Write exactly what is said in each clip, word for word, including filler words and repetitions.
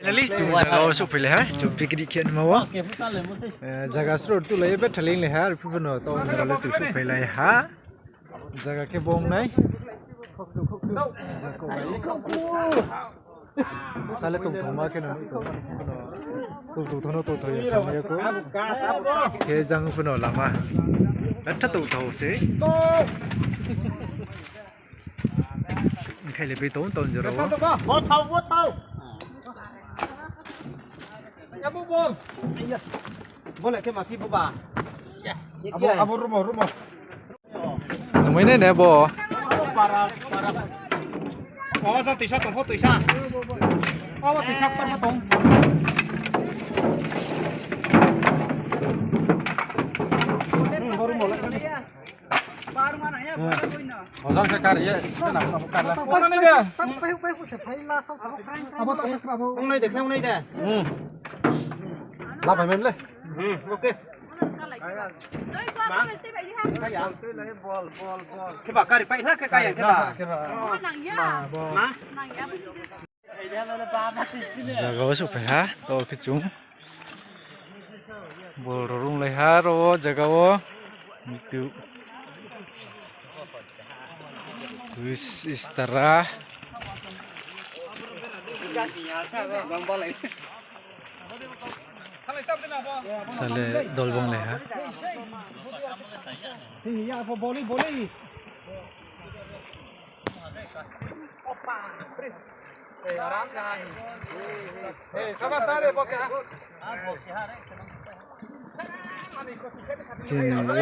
Finally, chung zaga wo souhphailai ha, chung picnic khe nma wo. Eh, zaga sro tulai ye betha linglai ha, arphuh pho no to zaga le chung souhphailai ha. Zaga khe bo ong nai. Zaga wo. Sale tongthoma khe no nuh tong, tongthoma no tongthoma ya sa ya kho. Khe jang pho no lama. Betha tongthoma se. Khai le bai tong, tong jora wo. Bo thao, bo thao. Bo le khe ma phi bo ba. Abo, abo rumo, rumo. Nungmai nai ne bo. Para, para. O, jang tuisa tong, pho tuisa. O, tuisa ktor pho tong. Hmm, bo rumo le. Ozang khe kar ye, kena abo kar la. Abo nai de. Abo to, abo. Ong nai de, khe ong nai de. Hmm. La bai mem le. Hmm, okay. Ma? Kaya. Bol, bol, bol. Khe ba kari pai la khe kaya khe ba. Khe ba. Ma? Ma? Zaga wo souhphai ha, to khe chung. Bol rung lai ha ro wo zaga wo. Mitu. Kuis istara. Sale dol bang lai ha. Chini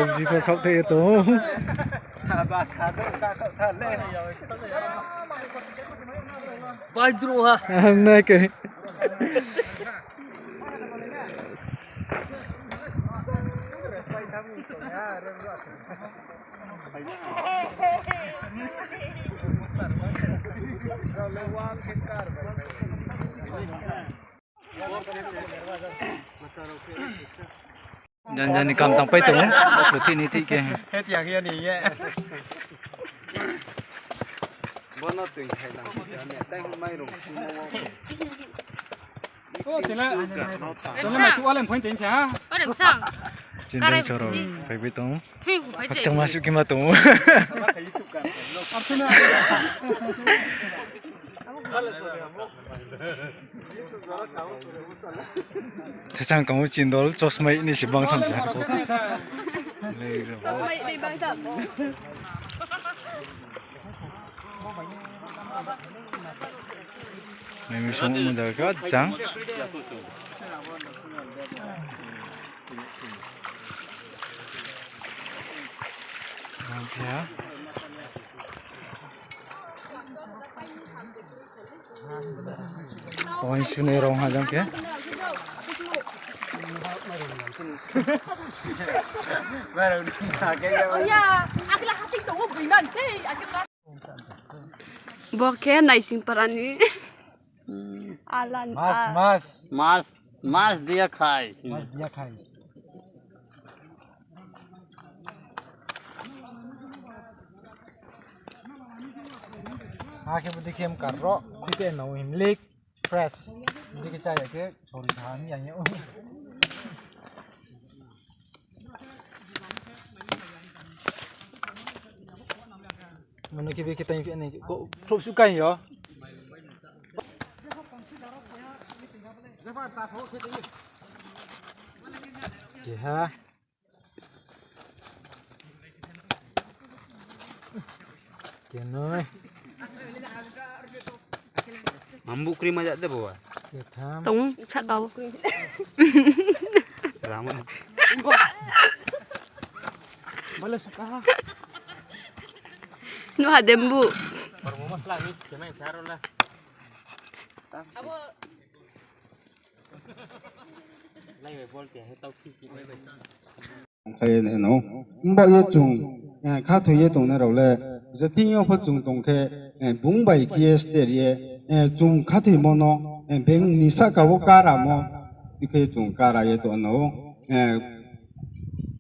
S B pho saoh khe ye tong. Bai dro ha. Ang nai khe. Jan jan ni kam tang pai tong ou, bo thih ni thih khe. He tiang ya ni ye. Bo no tui khai lang, tang mai rung. O, chena. Chena mai tu alen point tin cha. Ore, bsang. Chini dai soro, phai bai tong ou. Hei, phai tong. Hakchang ma suh khe ma tong ou. Thesang kang ou chindol, chosmai ni se bang tham sa. Chosmai ni bang tham. Nai mi song mo jaga jang. Ang khe ha. Tong sunai rong ha jang khe. Bo khe Naisingpara ni. Alan, mas, ah. Mas. Mas, mas dia khai. Mas dia khai. Akhe bo dikhe mkar ro, dikhe no himlik, fresh. Dikhe chaya khe, sorry sa, ni yang ya. Mano khe bikhe tang phi nai, ko, khrouh suh kai yo. Keha. Kenoi. Mambu kri majak de bo. Ketham. Tong, sahka wo. Rama. Bale suka. Nuha dembu. Tongkha ye no. Mbaoh ye chung, eh, khathoi ye tongnai rao le, je thing yo pho chung tong khe, eh, bung bai khe ye ster ye, eh, chung khathoimo no, eh, beng ni sahka wo karamo, tui khe chung kara ye tong no, eh,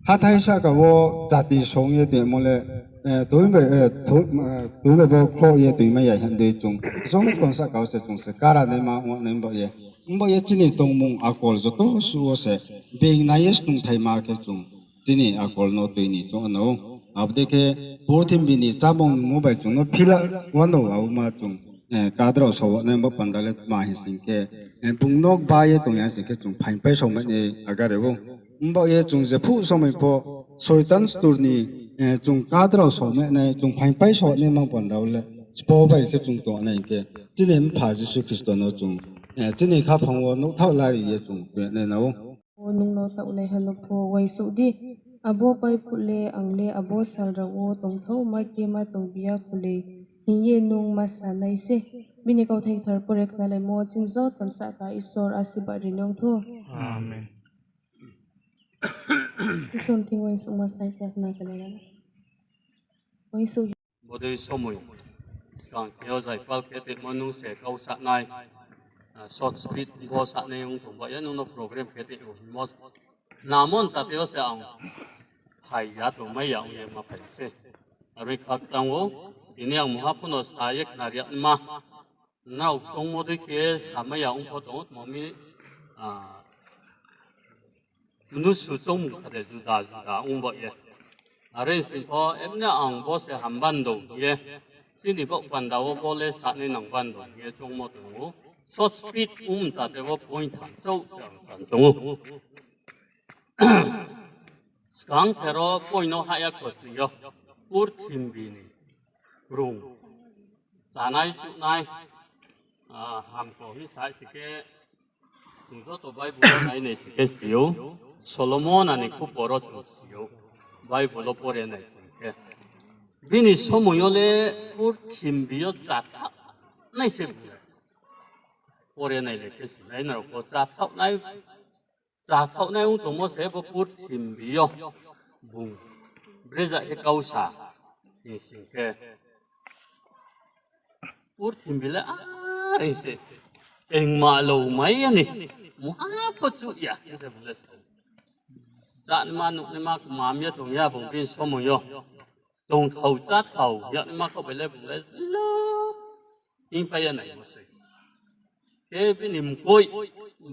hathái sahka wo jati song ye tongmo le, eh, tui bai, eh, tui, eh, tui bai bo khloh ye tongmai ya hing dei chung. Jong kon sahka wo se chung se kara naima ong nai mbaoh ye. Ongba ye chini tongmung akol joto suh wo se being nai ye snungthaima khe chung chini akol no tui ni chung ano. Abo dei khe purthimbi ni chámung nungmo bai chung no phila wano abo ma chung, eh, kadrao saoh nai bo panda le tma hing sing khe, eh, bung no ba ye tong ya sing khe chung phaingpai saoh mai ni agare ou. Ongba ye chung jephuh somoi pho Soitan stur ni, eh, chung kadrao saoh mai nai, chung phaingpai saoh nai ma panda le spo bai khe chung tong nai hing khe chini Mpha Jisu Khristo no chung, eh, chini khaphang wo nouhthaoh lari ye chung tong nai na ou. O nung no taohnaiha no pho uaingsouh di. Abo paiphuh le ang le abo sal rao wo tongthaohma khe ma tongbi ya kholei, hing ye nung ma sa nai se. Bini kauthai kthar pore khnalaimo chini joto ni sahka Isor asibad ri nung thou. Amen. Isor ni thing uaingsouhma sai prarthana khe lai na. Uaingsouh. Bodei somoi skang khe o zaipal khe tongmo nung se kau sa nai, ah, short speech bo sa nai ong tong ba ye nung no program khe tong o hingmo. Namo ntate wo se ang phai ya tongmai ya ong ye ma phai se. Are khakchang ou, tini ang mungha pho no sa ye khnari ya ma. Nrao choungmo dei khe samai ya ong pho tong ou, tma mi, ah, mnusu choungmung kha de juda juda ong ba ye. Are sing pho, emne ang bo se ham bando hing ye, chini baoh panda wo bo le sa nai nang bando hing ye choungmo tong ou. Short speech ong ta te bo point tham chouh se ang tham choung ou. Skang khe ro point no hah ya khosning yo, purthimbi ni krung, chanai chuhnai, ah, hamkho hing sa si khe, chung joto Bible wo nai nai si khe si ou, Solomon ni khupor wo chung si ou, Bible wo pore nai si khe. Bini somoi yo le purthimbi yo chathaoh nai se bung le. Pore nai le khe si nai nrao pho chathaoh nai, chathaoh nai ong tongmo se bo purthimbi yo bung breza khe kau sa hing sing khe. Purthimbi le are se engma lou mai ya ni, mungha pho chuh ya hing se bung le sa. Chánaima nuhnaima kmam ye tong ya bung bini somoi yo. Tongthao cháthao yagnaima khaoh bai le bung le lo hingpai ya naimo se. Khe bini mkoih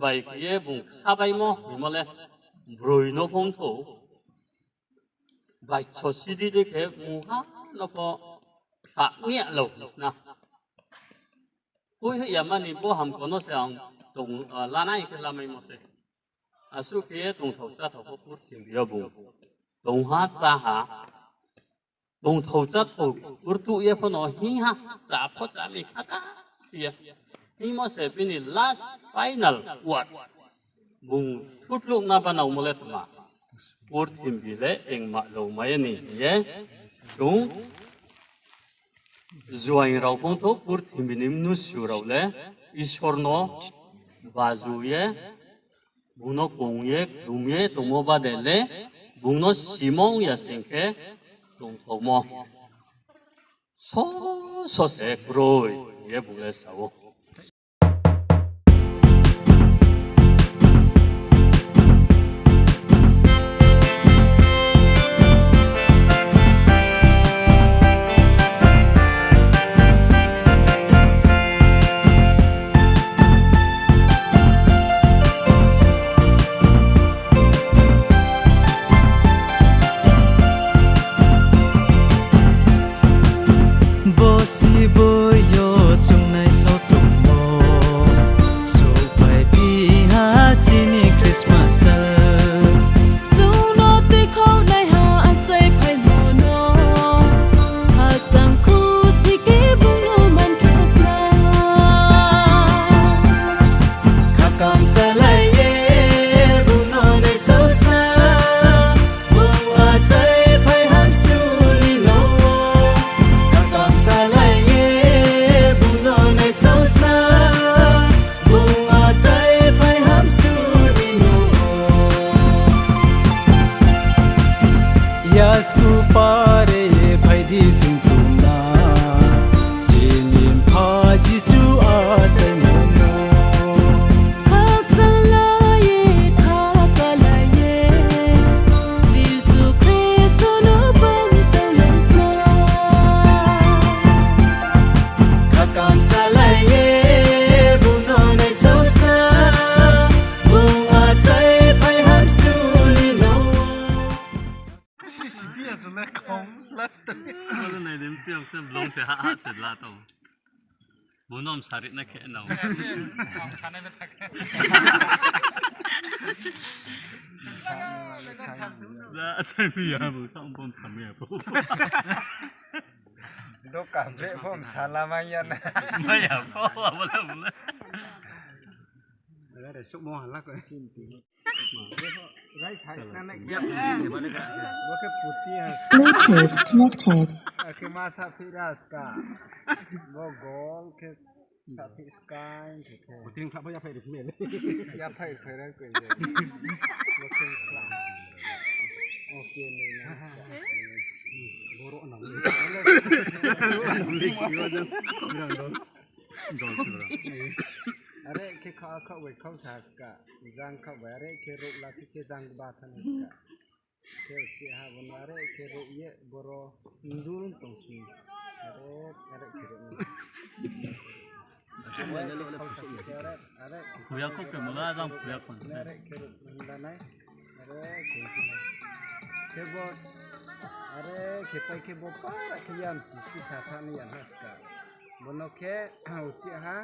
bai khe ye bung khabaimo hingmo le broi no phongthou. Baitho sidi dei khe mungha no pho khlahmi ya lou hing sna. Khui hoih ya mani bo hamkho no se ang tong, ah, lanai khe lamaimo se. Asuh khe ye tongthao cháthao pho purthimbi yo bung tongha cháha. Tongthao cháthao kurtuh ye pho no hingha, chá pho chá mi kha ta ye. Hingmo se bini last final word. Bung thutluh na banaomo le tma. Purthimbi le engma lou mai ya ni hing ye. Chung juaing rao phongthou purthimbi ni mnusu rao le Isor no baju ye, bung no kong ye, kdum ye tongmo bade le, bung no simong ya sing khe tongthaomo. So, so se kroi, hing ye bung le sa ou. Bo si bo yo chungnai saohtongmo, souhphai phi ha chini Christmas sal. Chung no tuikhouhnaiha achai phaimo no, khakchang khusi khe bung no man khe sna. Khakam salai ye bung no naisao sna, bung achai phai hamsu ni nouh wo. Khakam salai ye bung no naisao Blong se ha ha se la tong. Bo nom sari na khe nang. Ja, sai mi ya bo, sa bom tham ya bo. Doka bre bom sala mai ya na. Mai ya bo, abo na bo na. Are sumo hala ko chinti. Rai sai sna nai ya. Bo khe puti ha. Bluetooth connected. Akhe masa phira ska. Bo gol khe Sa phi sky khe khe. Kuting khlap ya phai ri mel. Ya phai phai ra koi je. Kuting khlap. Okay, ni na. Borok na. Borok na. Dol, dol, dol. Are khe kha kha bai khau sa ska. Jang kha bai are khe ruk la khe jang ba than ska. Khe uchi ha bo no are khe ruk ye boro ndul tong sni. Are, are khe ruk ni. Are, are khe ruk ni. Are khe ruk ni. Are khe ruk ni. Khe bo, are khe pai khe bo para khe yam si sa tha ni ya ha ska. Bo no khe uchi ha,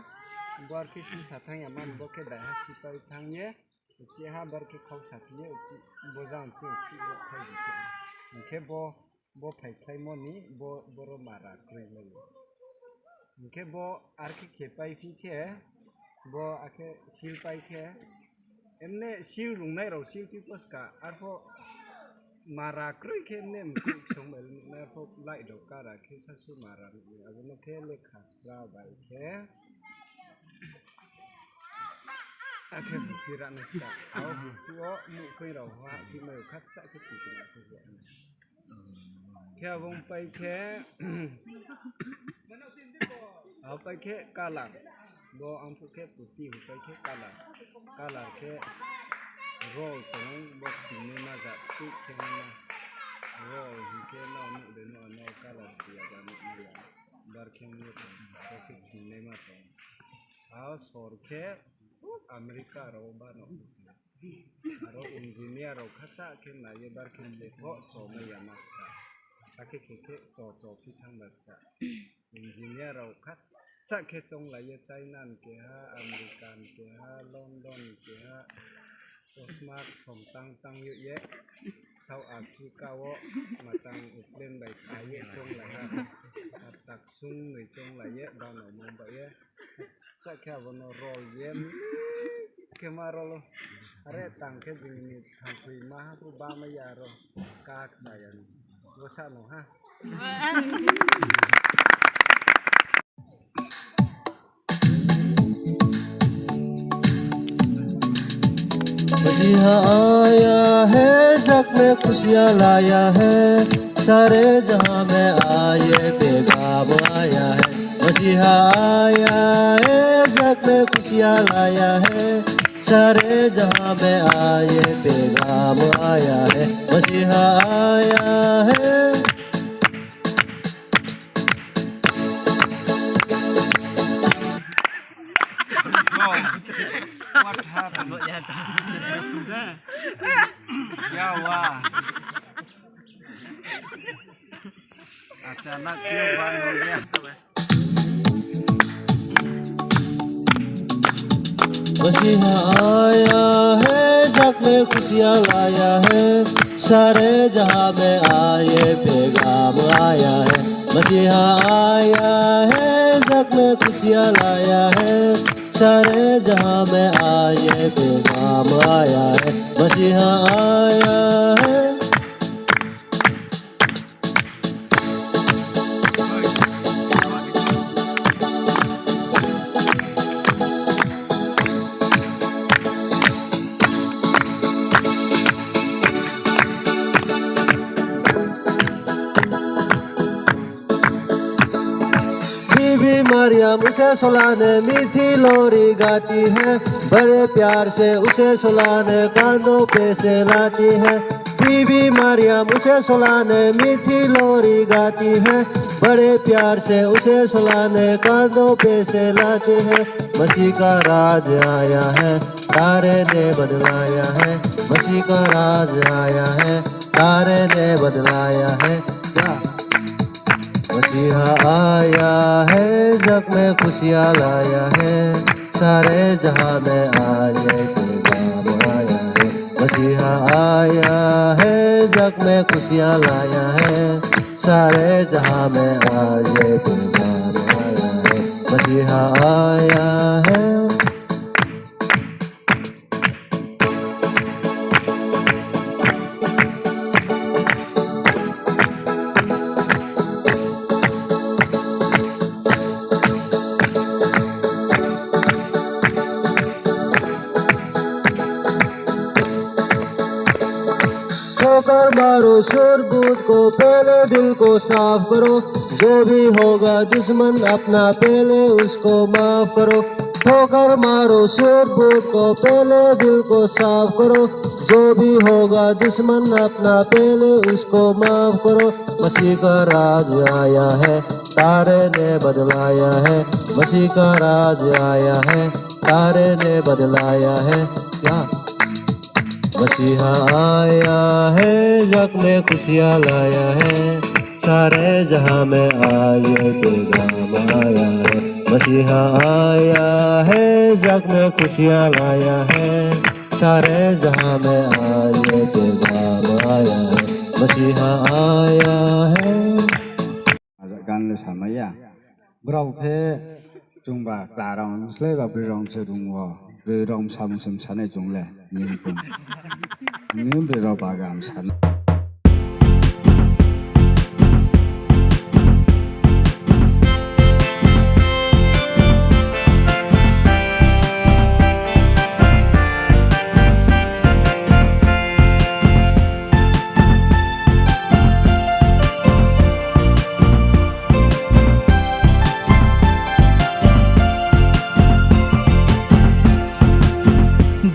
bo ar khe si sa thang ya man bo khe dai ha si pai thang ye. Uchi ha bar khe khau saphi ye, uchi bo jang se uchi bo phai di khe. Hing khe bo, bo phaikhlaimo ni bo, boro mara kroi lai. Hing khe bo ar khe khe paiphi khe, bo akhe sil pai khe, emne sil rungnai rao sil phi pho ska, arpho mara kroi khe emne mkuh ksong bai nuhnai, arpho light rao kara khe sasu mara nuhnai, abo no khe lekha ra bai khe. Akhe buphira na ska. Abo buphi wo muhkhoi rao ha, hahphi mai o khatsa khe tui tui na khe ya. Khe abo pai khe, abo pai khe colour. Bo amphu khe puti, bo pai khe colour. Colour khe roll tong, bo kthumnai ma ja, tui khe ma. Roll hing khe no nuh de no, no colour khe ya ba nuh ya. Bar khe nuh tong, bo khe kthumnai ma tong. Aro sor khe America rao ba no. Aro engineer rao khatsa khe nai ye bar khe khe pho chomai ya ma ska. Akhe khe khe cho cho phi thang ba ska. Engineer rao khatsa khe chonglai ye China ni keha, America ni keha, London ni keha. Chosma ksom tang tang yo ye. South Africa wo matang airplane bai phai ye chonglai ha. Ar taksung noi chonglai ye, bano mung bai ye. Chakhe abo no roll ye. Khe ma roll o. Are tang khe jing ni thangkhui ma ha phu ba mai ya aro. Kak cha ya ni. Bo sa no ha. मसीहा आया है, जग में खुशियाँ लाया है, सारे जहाँ में आए, पैगाम आया है। मसीहा आया है, जग में खुशियाँ लाया है, सारे जहाँ में आए, पैगाम आया है। मसीहा आया है। What happened? क्या हुआ? अचानक क्यों बंद हो गया? मसीहा आया है, जग में खुशियाँ लाया है, सारे जहाँ में आए, पैगाम आया है। मसीहा आया है, जग में खुशियाँ लाया है, सारे जहाँ में आए, पैगाम आया है। मसीहा आया है। बीबी मरियम उसे सुलाने मीठी लोरी गाती है, बड़े प्यार से उसे सुलाने कांधों पे से लाती है। बीबी मरियम उसे सुलाने मीठी लोरी गाती है, बड़े प्यार से उसे सुलाने कांधों पे से लाती है। मसीह का राज आया है, सारे ने बदलाया है। मसीह का राज आया है, सारे ने बदलाया है। क्या? मसीहा आया है, जग में खुशियाँ लाया है, सारे जहां में आज ये पैगाम आया है। मसीहा आया है, जग में खुशियाँ लाया है, सारे जहां में आज ये पैगाम आया है। मसीहा आया है। ठोकर मारो शोर बूट को, पहले दिल को साफ करो। जो भी होगा दुश्मन अपना, पहले उसको माफ करो। ठोकर मारो शोर बूट को, पहले दिल को साफ करो। जो भी होगा दुश्मन अपना, पहले उसको माफ करो। मसीह का राज आया है, तारे ने बदलाया है। मसीह का राज आया है, तारे ने बदलाया है। क्या? मसीहा आया है, जग में खुशियाँ लाया है, सारे जहां में आज ये पैगाम आया है। मसीहा आया है, जग में खुशियाँ लाया है, सारे जहां में आज ये पैगाम आया है। मसीहा आया है। Aja gan le samai ya. Brao khe chungba kla rao slái ba broi rao se rung wo. Broi rao samung se msanai chung le. Ni hing khe. Ni broi rao baga msanai.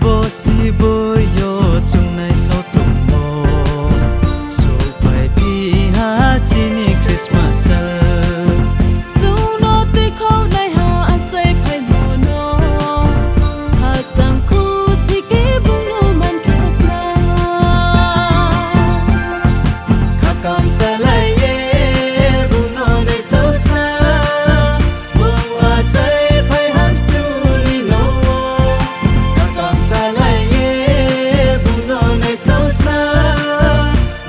Bo si bo yo chungnai saotongmo, souhphai phi ha chini Christmas sal. Chung no tuikhouhnaiha achai phaimo no, khakchang khusi khe bung no man khe sna. Khakam salai ye bung no nai sosna, bung achai phai hamsuni no. Khakam salai ye bung no nai sosna,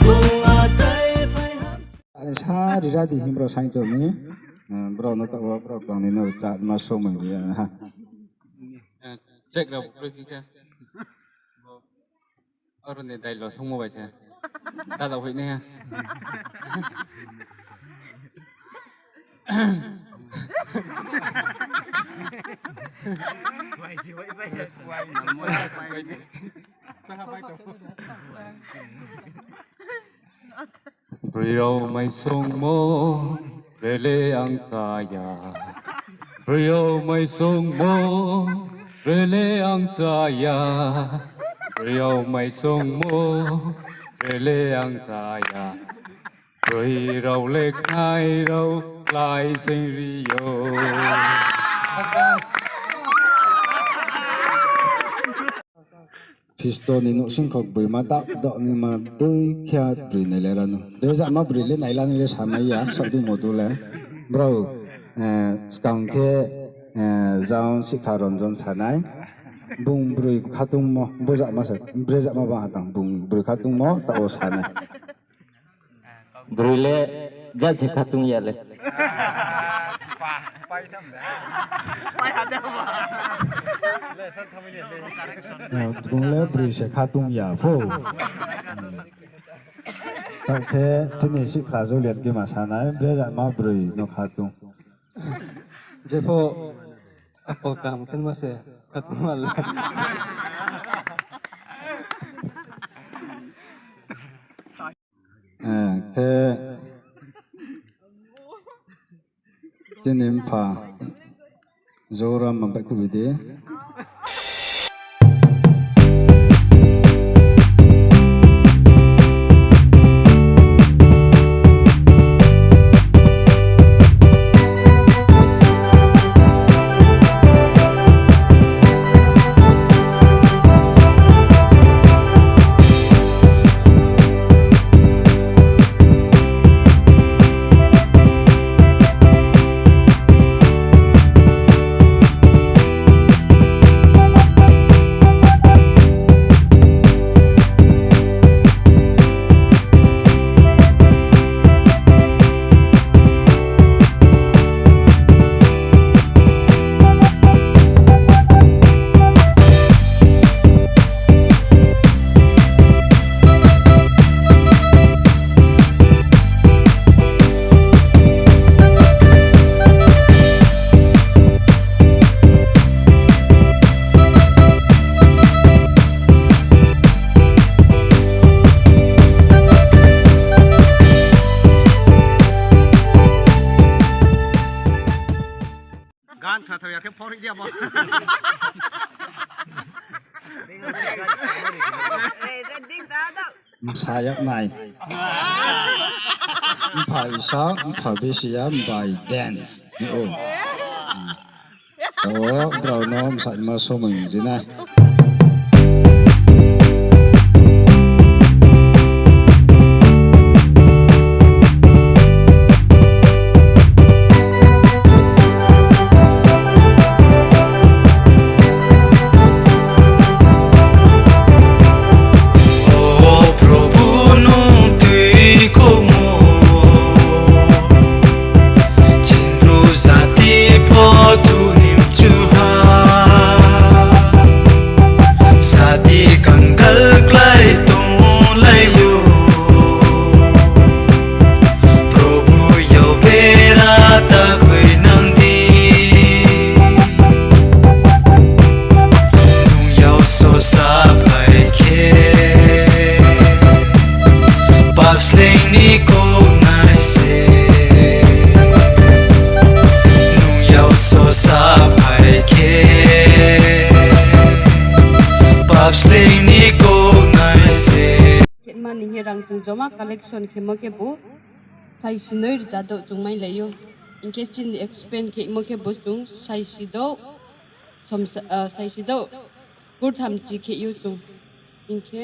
bung achai phai hamsuni. Sa rira di him bro saing to mi. Bro no taoh wo bro klang ni no rcha ma somoi ri ya ha. Check rao bro khe. Aro ni dailo songmo bai se. Tala hoih nai ha. Broi rao mai songmo, broi le ang chaya. Broi rao mai songmo, broi le ang chaya. Broi rao mai songmo, broi le ang chaya. Broi rao le khnai rao klái sing ri yo. Khristo ni nouhsingkho gboima daoh daoh ni ma dei khe broi nai le ra no. Rejama broi le nai la ni le samai ya, saoh di modu le. Brao, skang khe, John Sikha Ronjon sanai. Bung broi khatungmo, bojama se, brejama ba hatang, bung broi khatungmo, taoh wo sanai. Broi le jat se khatung ya le. Bung le broi se khatung ya pho. Ta khe chini Sikha Juliet khe ma sanai, brejama broi no khatung. Jepho, akol kaham khe ma se khatung ma le. Khe chini mpha Joram ma baihkhouh bi di. Gan khnathaoh ya khe phor hoih di abo. Bsa yag nai. Mpha isa, mpha bisi ya, by dance. Ni o. O, brao no bsa ni ma somoi je na. O Probhu, nung tui khoumo, chini Bru jati pho thu ni mchu ha. Sadi kangal klái tonglai ou. Probhu, yao bera ta khuinang di. Nung yao sosa phai khe, pap sleing ni kau nai se. Nung yao sosa phai khe, pap sleing ni kau nai se. Khe mani khe rang chung joma collection khemo khebu saisi noi rza douh chung mailai ou. Hing khe chini expend khemo khebu chung saisi douh, somsa, ah, saisi douh kurthamchi khe ou chung. Hing khe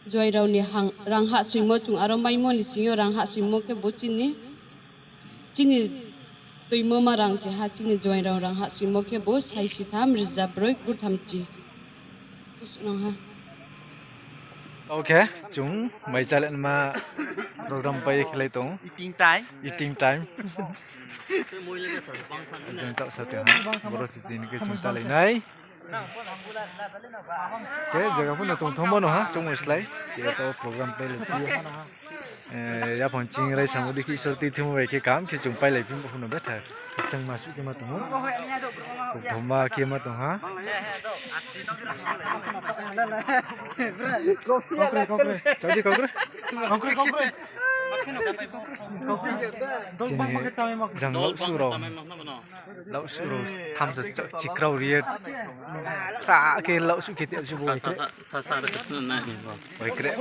joaing rao ni hang, rang hahsoingmo chung aro maimo ni sing yo rang hahsoingmo khebu chini, chini tuimo ma rang se ha, chini joaing rao rang hahsoingmo khebu saisi tham rza broi kurthamchi. Nung ha. Tao khe chung mai chálema program pai khelai tong. Eating time. Eating time. Chung taoh sa tong ha. Boro se chini khe chung chálai nai. Khe jaga pho no tongthomo no ha, chung slái. Khe tao program pai lai phi. Eh, yaphang ching rai samo dei khe Isor tuithimo bai khe kaham khe chung pailai phi bo pho no betha. Khakchangma suh khe ma tong ou. Khakchangma khe ma tong ha. Kaukre, kaukre. Chadi kaukre. Kaukre, kaukre. Chini jang louhsuh rao. Louhsuh rao thamsa chikrao ri ye. Kra khe louhsuh khe te si bo khe. Bai kre.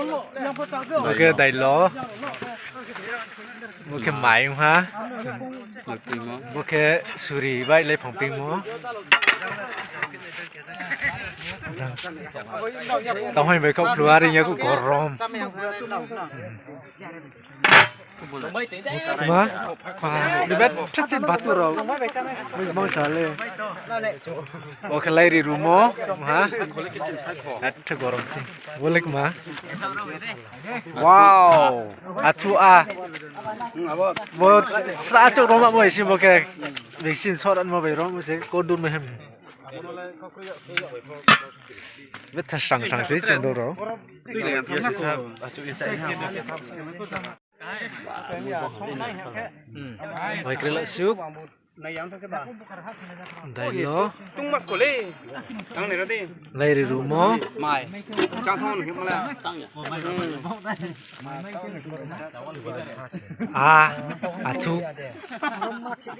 Bo khe dailo. Bo khe mai ong ha. Bo khe suri bai laiphang pingmo. Tongmai bai kau khluar ya khe gorom. Ma? Ma? Ni bet thasi batu rao. Bang sa le. Bo khe lairi rumo. Ha? Athe gorom se. Bo le kma? Wow. Athu a. Bo sra achouh roma bo isi bo khe. Vaccine soran mo bai roma se. Kodun mo hem. Betha srang srang se ching do rao. Bai kre la suk. Dailo. Lairi rumo. A, athu.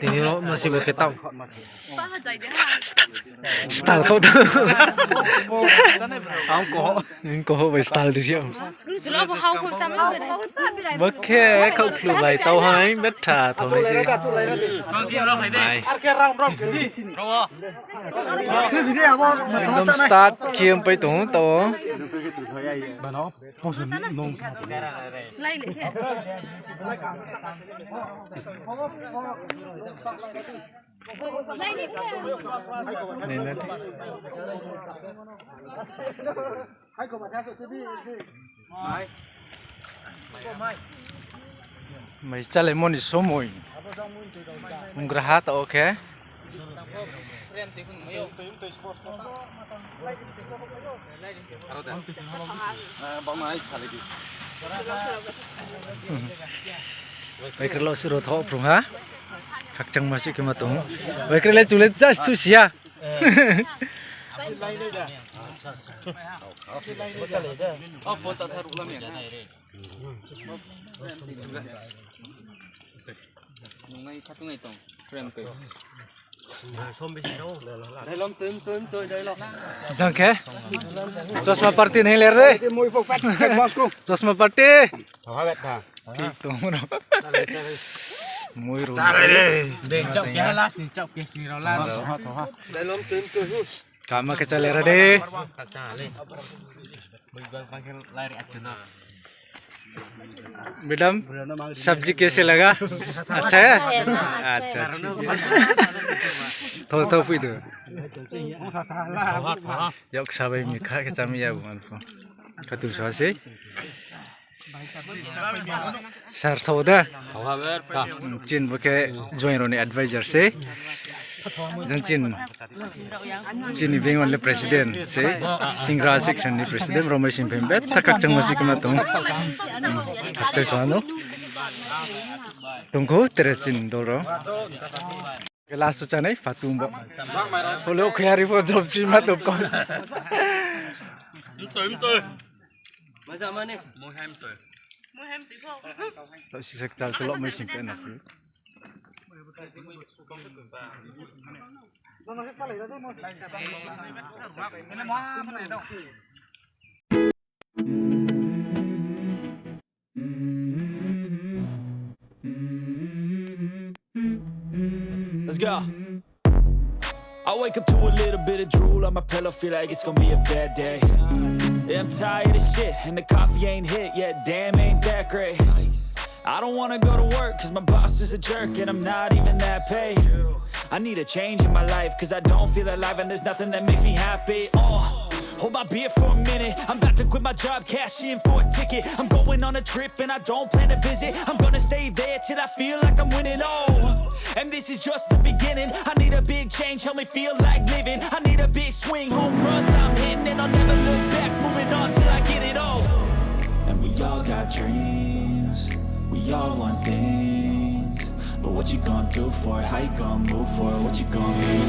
Tini yo masi bo khe tao. Style kau tao. Ang koho bai style di siya. Bo khe kau khlu bai tao hai betha thongnai se. Nai. Ekdom start khe pai tong tao. Mai chálai mo ni somoi. Onggra ha tao khe. Bai kre lo suro tho phrung ha. Khakchangma sih khe ma tong. Bai kre le chule just thu siya. Jang khe. Chosma party nai ler re. Chosma party. Ki tong ro. Mui ro. Kama khe chale ra de. Madam, sabji kaise laga? Achha hai? Achha, thik hai. Tho, tho, phui do. Yok sabai mi kha khe chami ya bu man pho. Kha tu sa se. Sir, tho da. Chin bo khe join rao ni advisor se. Jang chin. Chini beng le president se, singra section ni president, romai sing phem bet, ta khakchangma si kma tong. Khakchai sa no. Tongkho tere chin dol rao. Khe last o chanai, phatung bo. Holo khayari pho job si ma tong ko. Tao si sak chal kelok mai sing pe na phi. Let's go. I wake up to a little bit of drool on my pillow, feel like it's gonna be a bad day. Yeah, I'm tired of shit, and the coffee ain't hit yet, damn, ain't that great. I don't wanna go to work, cause my boss is a jerk, and I'm not even that paid. I need a change in my life, cause I don't feel alive, and there's nothing that makes me happy. Uh, hold my beer for a minute, I'm about to quit my job, cash in for a ticket. I'm going on a trip, and I don't plan to visit. I'm gonna stay there till I feel like I'm winning, oh. And this is just the beginning. I need a big change, help me feel like living. I need a big swing, home runs I'm hitting, and I'll never look back, moving on till I get it all. And we all got dreams, we all want things. But what you gonna do for it? How you gonna move for it? What you gonna be?